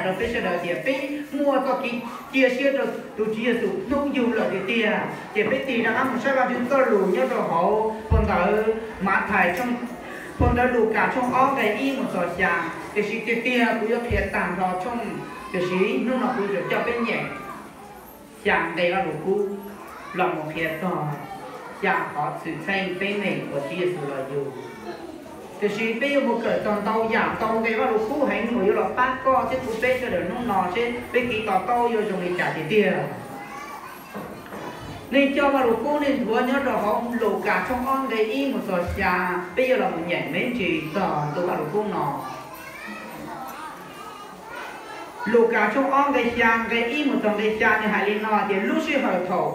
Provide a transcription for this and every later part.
rau peb sawv daws tias peb muaj txoj kev cia siab rau tus Tswv Yexus hnub yug lawm tiag tiag, ces peb tig rov qab mus saib Vajtswv txoj lus nyob rau hauv phau ntawv Mathais, phau ntawv Lukas tshooj ob nqe ib mus txog xya. Tiam sis tiag tiag kuv yuav qhia tag nrho tshooj, tiam sis hnub no kuv yuav coj peb nyeem xya nqe Vajluskub los mus qhia txog xya qhov xwm txheej teeb meem uas Tswv Yexus los yug. Tiam sis peb yuav mus kawm txog ntau yam ntau nqe Vajluskub heev uas yuav los pab koj thiab kuv peb sawv daws hnub no seb peb kev to taub yuav zoo li cas tiag tiag. Nej coj Vajluskub nej nthuav nyob rau hauv Lukas tshooj ob nqe ib mus txog xya, peb yuav los mus nyeem me ntsis txog tus Vajluskub no. Lukas tshooj ob nqe xya, nqe ib mus txog nqe xya nws hais li no tias lub sij hawm thaum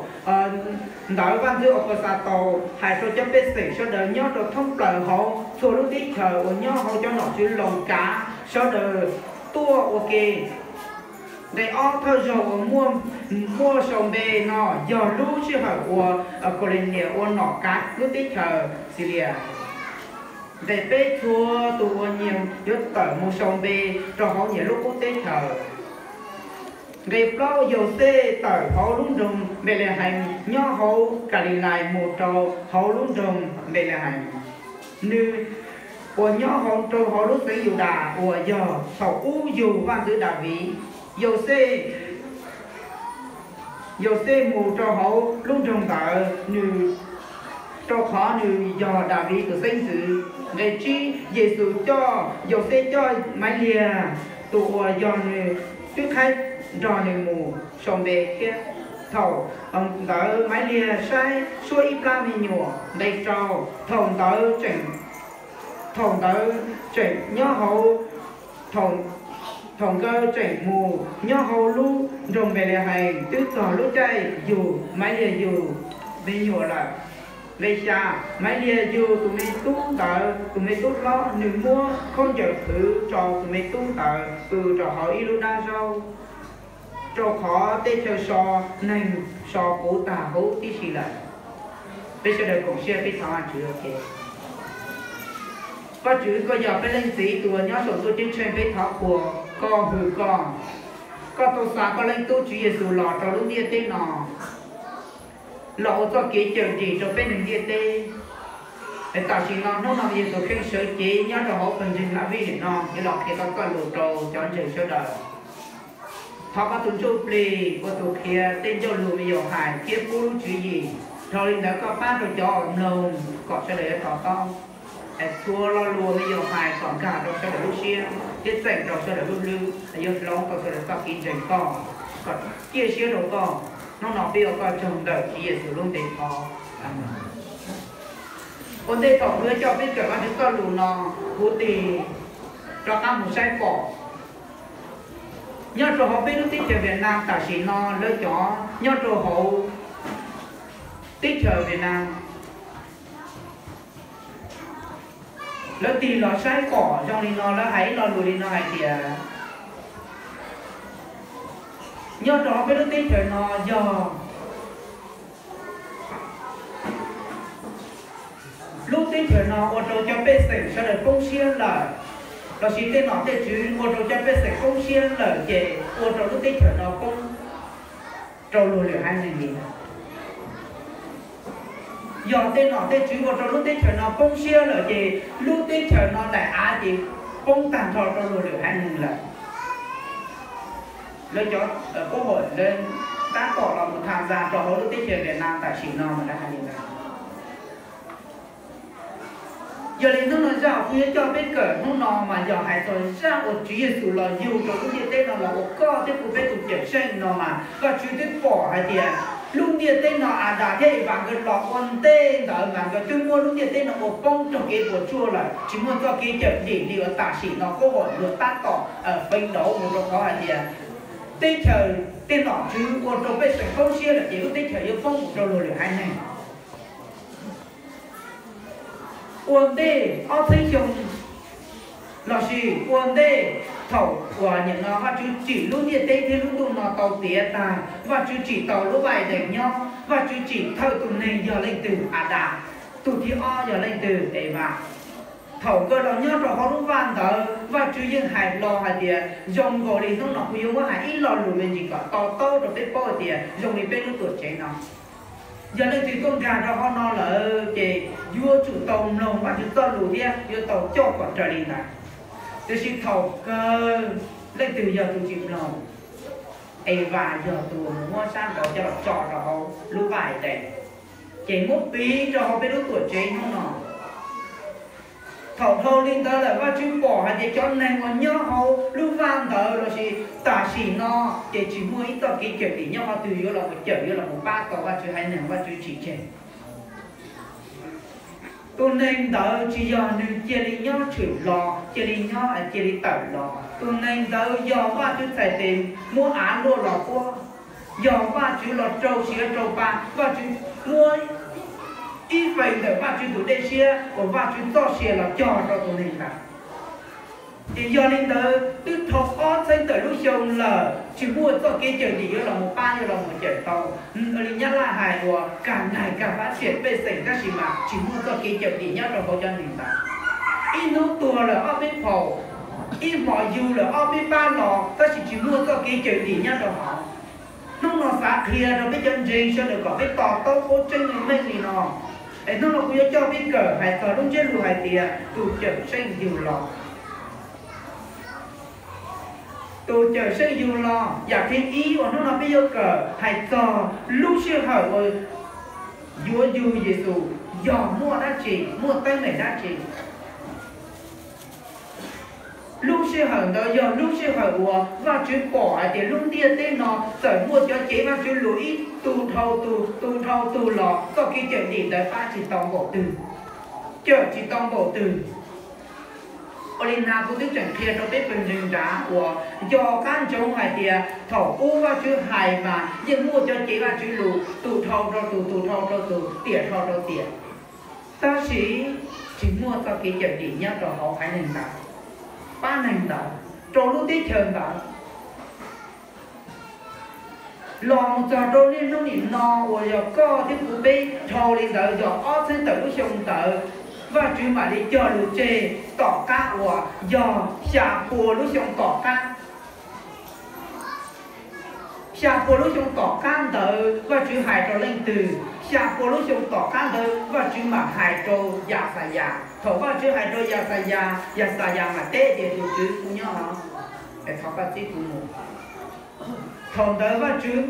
ntawd vaj ntxwv Auxaxataus hais rau cov pej xeem sawv daws nyob rau thoob plaws hauv txhua lub teb chaws uas nyob hauv cov nom tswv Loos kav sawv daws tuaj ua ke. Nqe ob, thawj zaug uas muaj sau npe no yog lub sij hawm uas Kaulenias ua nom kav lub teb chaws Xilias. Nqe peb, txhua tus uas nyias yuav tawm mus sau npe rau hauv nyias lub qub teb chaws. Nqe plaub, Yauxej tawm hauv lub nroog Npelehees nyob hauv Kalilais mus rau hauv lub nroog Npelehees, nws uas nyob hauv rau hauv lub xeev Yudas uas yog thaum ub yug vaj ntxwv Daviv. Yauxej Yauxej mus rau hauv lub nroog ntawd, nws, rau qhov nws yog Daviv tus xeeb ntxwv. Nqe tsib, Yexus coj, Yauxej coj Maiv Liag tus uas yog nws twb qhaib nrog nws mus sau npe thiab. Thaum ntawd Maiv Liag saib suab ib plab me nyuam. Nqe rau, thaum ntawd tseem, thaum ntawd tseem nyob hauv, thaum, thaum nkawd tseem mus nyob hauv lub nroog Npelehees twb txog lub caij yug Maiv Liag yug me nyuam lawm. Nqe xya, Maiv Liag yug tus me tub ntawd, tus me tub hlob, nws muab khaub ncaws qhwv rau tus me tub ntawd pw rau hauv ib lub dab zaub, rau qhov teb chaws so neeg so puv tag huv tib si lawm. Peb sawv daws koom siab peb thov Vajtswv ua ke. Vajtswv, koj yog peb Leej Txiv tus uas nyob saum ntuj ceeb tsheej, peb thov qhuas koj, hwm koj. Koj tau xa koj Leej Tub Tswv Yexus los rau lub ntiaj teb no los ua txoj kev cawm dim rau peb neeg ntiaj teb. Tam sim no hnub no Yexus Kheej sawv cev nyob rau hauv pawg ntseeg Lavij nim no yuav los qhia koj txoj lus rau cov ntseeg sawv daws. Thov koj tus Ntsuj Plig ua tus qhia tej ncauj lus me nyuam hais thiab pub lub tswv yim. Dhau li ntawd koj pab rau cov uas mloog kom sawv daws yuav to taub. Txhua lo lus me nyuam hais kom nkag rau sawv daws lub siab thiab txeem rau sawv daws lub hlwb, yuav hloov tau sawv daws txoj kev ntseeg koj, kom ciaj siab rau koj. Hnub no peb ua koj tsaug ntawm Tswv Yexus lub npe thov. Ua ntej thaum kuv yuav coj peb kawm Vajtswv txoj lus no, kuv tig rov qab mus saib pom nyob rau hauv peb lub teb chaws Vietnam tam sim no, lawv cov nyob rau hauv teb chaws Vietnam, lawv tig los saib pom zoo li no, lawv hais ib lo lus li no hais tias nyob rau hauv peb lub teb chaws no yog lub teb chaws no ua rau cov pej xeem sawv daws poob siab lawm, lossis tej nom tej tswv ua rau cov pej xeem poob siab lawm ces ua rau lub teb chaws no poob rau luag lwm haiv neeg li. Yog tej nom tej tswv ua rau lub teb chaws no poob siab lawm ces lub teb chaws no daim av ces poob tag nrho rau luag lwm haiv neeg lawm. Lawv cov qub hau lawv tab tom los mus tham zaj rau hauv lub teb chaws Vietnam tam sim no mas lawv hais li ntawd. Yog li hnub no zaj uas kuv yuav coj peb kawm hnub no mas yog hais txog zaj uas Tswv Yexus los yug rau lub ntiaj teb no los ua koj thiab kuv peb tus cawm seej no mas Vajtswv twb pom hais tias lub ntiaj teb no Adas thiab Evas nkawd los ua ntej ntawd mas nkawd twb muab lub ntiaj teb no ua poob raug kev puas tsuaj lawm, tsis muaj txoj kev cawm dim li uas tam sim no qub hau luag tab tom feev dauv mus rau qhov hais tias teb chaws tej nom tswv ua rau pej xeem poob siab lawm ces lub teb chaws yuav poob mus rau luag lwm haiv neeg. Ua ntej ob txhiab xyoo lossis ua ntej thaum uas nim no Vajtswv tsim lub ntiaj teb thiab lub ntuj no tau tiav tag, Vajtswv tsim tau lub vaj Edees nyob, Vajtswv tsim thawj tus neeg yog leej twg? Adas. Tus thib ob yog leej twg? Evas. Thaum nkawd los nyob rau hauv lub vaj ntawd, Vajtswv yeej hais los hais tias zoo nkaus li hnub no kuv yuav muab hais ib lo lus me ntsis kom to taub rau peb paub tias zoo li peb lub tuam tsev no, yog leej twg tuaj nkag rau hauv no lawm ces yuav tsum tau mloog Vajtswv txoj lus thiab yuav tau coj kom raws li ntawd. Tiam sis thaum kawg leej twg yog tus tsis mloog, Evas yog tus mus muab sab nraud coj los tso rau hauv lub vaj Edees, ces muab piv rau hauv peb lub tuam tsev hnub no. Thaum dhau li ntawd lawm Vajtswv pom hais tias cov neeg uas nyob hauv lub vaj ntawd lossis tam sim no ces tsis muaj ib txoj kev cawm dim nyob qhov twg yuav los mus cawm, yuav los mus pab tau Vajtswv haiv neeg, Vajtswv tsis tseg. Tus neeg ntawd tsis yog nws cia li nyob tshwm los, cia li nyob, cia li tawm los. Tus neeg ntawd yog Vajtswv txhais tes muab av luaj los puab, yog Vajtswv los rau siav rau pa, Vajtswv muab ib feem ntawm Vajtswv tus dej siab uas Vajtswv txoj sia los cog rau tus neeg ntawd. Ces yog li ntawd twb dhau ob txhiab tawm lub xyoo lawm tsis muaj txoj kev cawm dim yuav los mus pab, yuav los mus cawm tau. Li Nyab Laj hais uas kag naig kag fab tsiam pej xeem tab sis mas tsis muaj txoj kev cawm dim nyob rau hauv cov neeg ntawd. Ib hnub tuag lawm ob peb phaum, ib hmos yug lawm ob peb pab los tab sis tsis muaj txoj kev cawm dim nyob rau hauv. Hnub no xav qhia rau peb cov ntseeg sawv daws kom peb to taub paub tseeb meej li no. Es hnub no kuv yuav coj peb kawm hais txog lub ntsiab lus hais tias tus cawm seej yug los. Tus cawm seej yug los, yam thib ib uas hnub no peb yuav kawm hais txog lub sij hawm uas yuav yug Yexus yog muaj dab tsi, muaj teeb meem dab tsi. Lub sij hawm ntawd yog lub sij hawm uas Vajtswv pom hais tias lub ntiaj teb no txawm muaj cov cev Vajtswv lus ib tug dhau tus, tus dhau tus los txoj kev cawm dim ntawd pab tsis tau npaum twg, cawm tsis tau npaum twg. Ua li na kuv twb tseem qhia rau peb pawg ntseeg nrad uas nco qab ntsoov hais tias thaum ub Vajtswv hais mas yeej muaj cov cev Vajtswv lus tus dhau rau tus, tus dhau rau tus, tiam dhau rau tiam. Tab sis tsis muaj txoj kev cawm dim nyob rau hauv haiv neeg ntawd, pab neeg ntawd, rau lub teb chaws ntawd. Los mus txog rau niaj hnub nim no uas yog koj thiab kuv peb dhau li ntawd yog ob txhiab tawm lub xyoo ntawd, Vajtswv mam li cog lus tseg tom qab uas yog xya pua lub xyoo tom qab. Xya pua lub xyoo tom qab ntawd Vajtswv hais rau leej twg? Xya pua lub xyoo tom qab ntawd Vajtswv mam hais rau Yaxayas. Thaum Vajtswv hais rau Yaxayas, Yaxayas mam teb tias tus Tswv kuv nyob no, thov koj txib kuv mus. Thaum ntawd Vajtswv,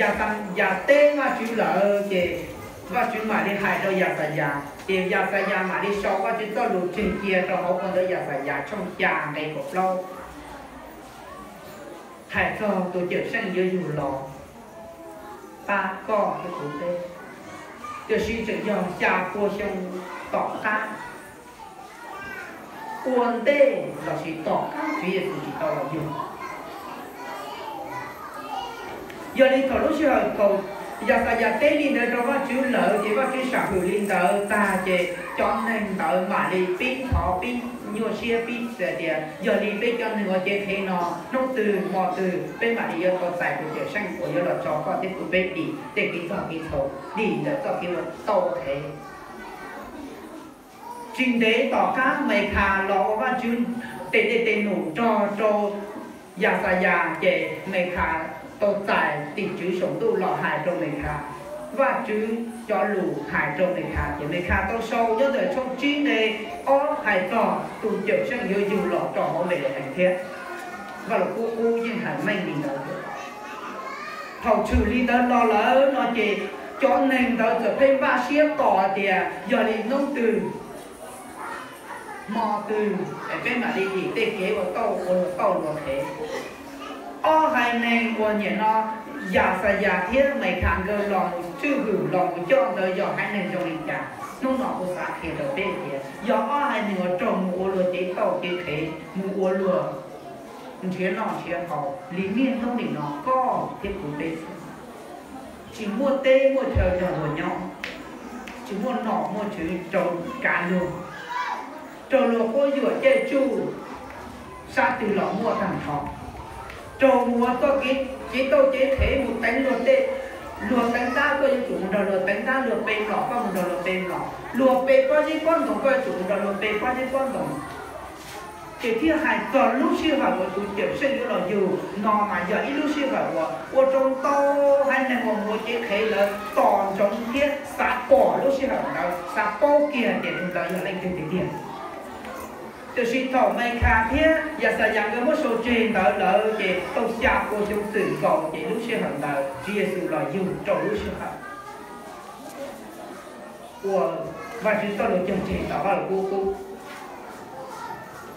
Yaxayas teb Vajtswv lawm ces Vajtswv mam li hais rau Yaxayas ces Yaxayas mam li sau Vajtswv txoj lus tseg cia rau hauv phau ntawv Yaxayas tshooj xya nqe kaum plaub, hais txog tus cawm seej yuav yug los pab koj thiab kuv peb. Tiam sis tseem yog xya pua xyoo tom qab ua ntej lossis tom qab Tswv Yexus tsis tau los yug. Yog li thaum lub sij hawm thaum Yaxayas teb li ntawd rau Vajtswv lawm ces Vajtswv sam hwm li ntawd tag ces cov neeg ntawd mam li pib thov pib nyuaj siab pib tias, yog li peb cov neeg ua cev qhev no hnub twg hmo twg peb mam li yuav tau txais tus cawm seej uas yuav los tso koj thiab kuv peb dim tej kev txog kev txhaum, dim ntawm txoj kev ua tau qhev. Tsis ntev tom qab Mekhas los ua Vajtswv tes dej tes num nrog rau Yaxayas ces Mekhas tau txais tim tswv saum ntuj los hais rau Mekhas. Vajtswv cov lus hais rau Mekhas ces Mekhas tau sau nyob ntawm tshooj tsib nqe ob hais txog tus cawm seej yuav yug los rau hauv Npelehees thiab. Vaj Lus Kub Kub yeej hais meej li ntawd. Thaum tshwm li ntawd los lawm no ces cov neeg ntawd txawm pheej npaj siab tos tias yog li hnub twg hmo twg es peb mam li dim tej kev ua tauj ua luag tauj luag qhev. Ob haiv neeg uas nim no Yaxayas thiab Mekhas nkawd los mus tswj hwm los mus coj ntawd yog haiv neeg zoo li cas? Hnub no kuv xav qhia rau peb tias yog ob haiv neeg uas raug mus ua luag cev tauj cev qhev, mus ua luag nrhiav noj nrhiav haus li niaj hnub nim no koj thiab kuv peb xwb. Tsis muaj teb muaj chaw rau luag nyob, tsis muaj nom muaj tswv rau kav luag, raug luag quab yuam caij tsuj sab twg los muaj tag nrho, raug mus ua txoj kev cev tauj cev qhev mus teev luag tej Luag teev dab koj yuav tsum mus nrog luag teev dab, luag pe mlom koj mus nrog luag pe mlom, luag pe pob zeb pob ntoo koj yuav tsum mus nrog luag pe pob zeb pob ntoo. Ces thiaj hais txog lub sij hawm uas tus Cawmseej yuav los yug no mas yog ib lub sij hawm uas ua rau ntau haiv neeg uas mus ua cev qhev lawv tos ntsoov thiab xav pom lub sij hawm ntawd, xav paub kiag tias tus ntawd yog leej twg tiag tiag. Tiam sis thaum Maikhas thiab Yaxayas nkawd muab sau tseg ntawd lawm ces tau xya pua xyoo txwm nkaus ces lub sij hawm ntawd Tswv Yexus los yug rau lub sij hawm uas Vajtswv txoj lus cog tseg tau ob los kub kub.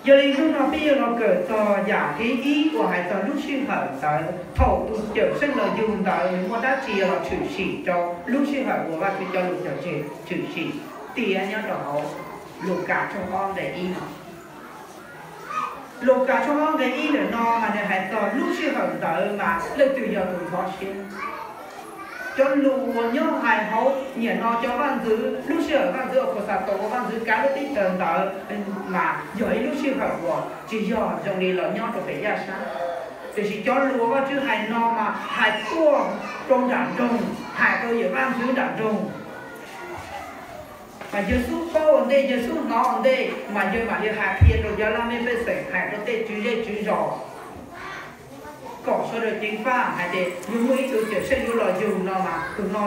Yog li hnub no peb yuav los kawm txog yam thib ib uas hais txog lub sij hawm ntawd, thaum tus Cawmseej los yug ntawd nws muaj dab tsi los tshwm sim rau lub sij hawm uas Vajtswv cov lus cog tseg tshwm sim tiav nyob rau hauv Lukas tshooj ob nqe ib no. Lukas tshooj ob nqe ib ntawm no mas nws hais txog lub sij hawm ntawd mas leej twg yog tus ntxhov siab. Cov lus uas nyob hais hauv nyiam no cov vaj ntxwv, lub sij hawm vaj ntxwv Akhauxathas ua vaj ntxwv kav lub teb chaws ntawd mas yog ib lub sij hawm uas tsis yog zoo li los nyob rau pem yaj sab. Tiam sis cov lus uas Vajtswv hais no mas hais tuaj rau nram nroog, hais rau yawm vaj ntxwv nram nroog. Mas Yexus paub ua ntej, Yexus hnov ua ntej mas yawg mam li hais qhia rau cov laj mej pej xeem, hais rau tej tswv zej tswv zos kom sawv daws ceev faj hais tias yuav muaj ib tug Cawmseej yuav los yug no mas tus no